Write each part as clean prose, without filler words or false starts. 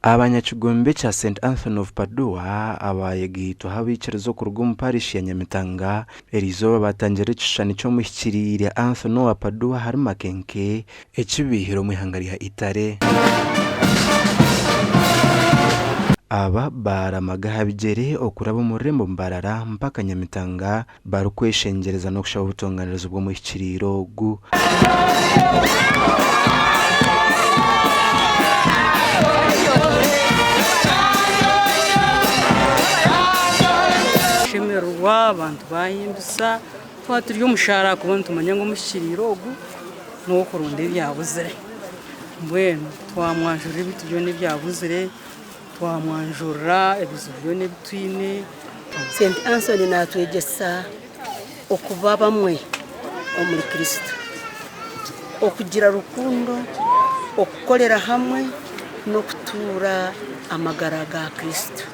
Abanyakigombe kya St Anthony of Padua abayegaitwaho abaikiriza okuruga omu parish ya Nyamitanga eriizooba baatangirira ekishushani ky'omuhikiriire Anthony owa Padua ahari Makenke ekibaihire omu ihanga rya Italy. Aba baaramaga aha bigyere okuraba omu rurembo Mbarara mpaka Nyamitanga barikweshengyereza n'okushaba obutonganirizi bw'omuhikiriire ogu. Tushemererwa abantu bahimbisa twaba turi omu shaara ahakuba nitumanya ngu omuhikiriire ogu n'ow'okuronda ebyabuzire. Mbwenu twamwanjurira ebintu byona ebyabuzire, twamwanjurira ebizibu byona ebi twine. Saint Anthony natwegyesa okuba bamwe omuri Kristo, okugira rukundo, okukorera hamwe n'okutuura amagara ga Kristo.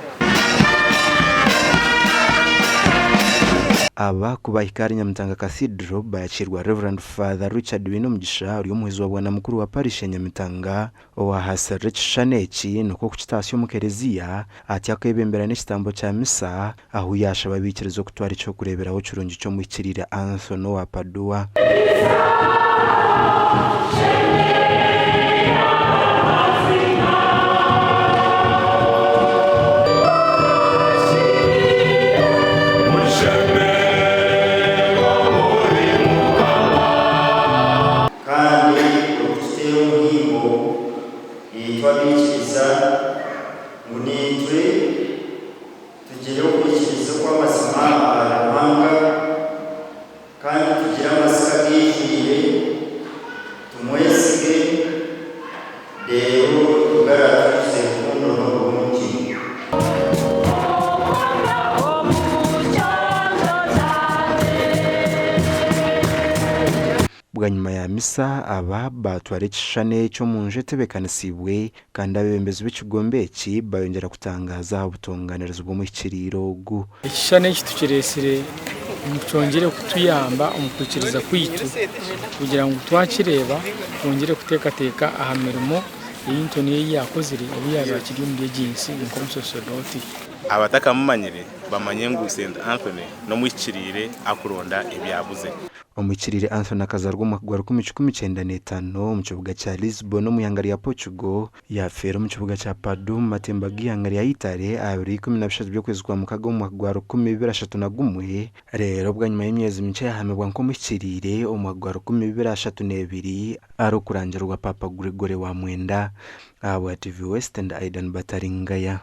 Aba ku bahika ahari Nyamitanga Cathedral bayakiirwa Rev. Father Richard Bainomugisha ori omuhwezi wa Bwanamukuru wa Parish ya Nyamitanga Owaahaasirira ekishushani eki nikwo kukitaasya omu kereziya, atyo akeebembera n'ekitambo kya misa, ahu yaashaba abaikiriza okutwara eky'okureeberaho kirungi ky'omuhikiriire Anthony owa Padua. Kandi orikututeera omuhimbo itwe abaikiriza, ngu naitwe tugire okwikiriza okw'amazima ahari Ruhanga, kandi tugire amatsiko agaijwire, tumwesige, reero nibwo araatwijuze rukundo n'oburungi. Bwanyima ya misa, aba baatwara ekishushani eki omu nju etebeekanisiibwe, kandi abeebembezi b'ekigombe eki baayongyera kutangaaza aha butonganirizi bw'omuhikiriire ogu. Ekishushani eki tukireetsire ngu kyongyere kutuyamba omu kwikiriza kwaitu kugira ngu twakireeba twongyere kuteekateeka aha mirimo ei Ntoni ei yaakozire obu yaabaire akiri omuri egi nsi nk'omusosodooti. Abatakamumanyire bamanye ngu Saint Anthony n'omuhikiriire akuronda ebyabuze. Omuhikiriire Anthony akazaarwa omu mwaka gwa 1905 omu kibuga kya Lisbon omu ihanga rya Portugal, yaafeera omu kibuga kya Padua omu matemba g'eihanga rya Italy aha biro 13 by'okwezi kwa Mukaga omu mwaka gwa 2031, reero bwanyima y'emyezi mikye yaahamibwa nk'omuhikiriire omu mwaka gwa 2032 arikurangirwa Paapa Gregory wa Mwenda. Ahabwa TV West, ndi Aidan Bataringaya.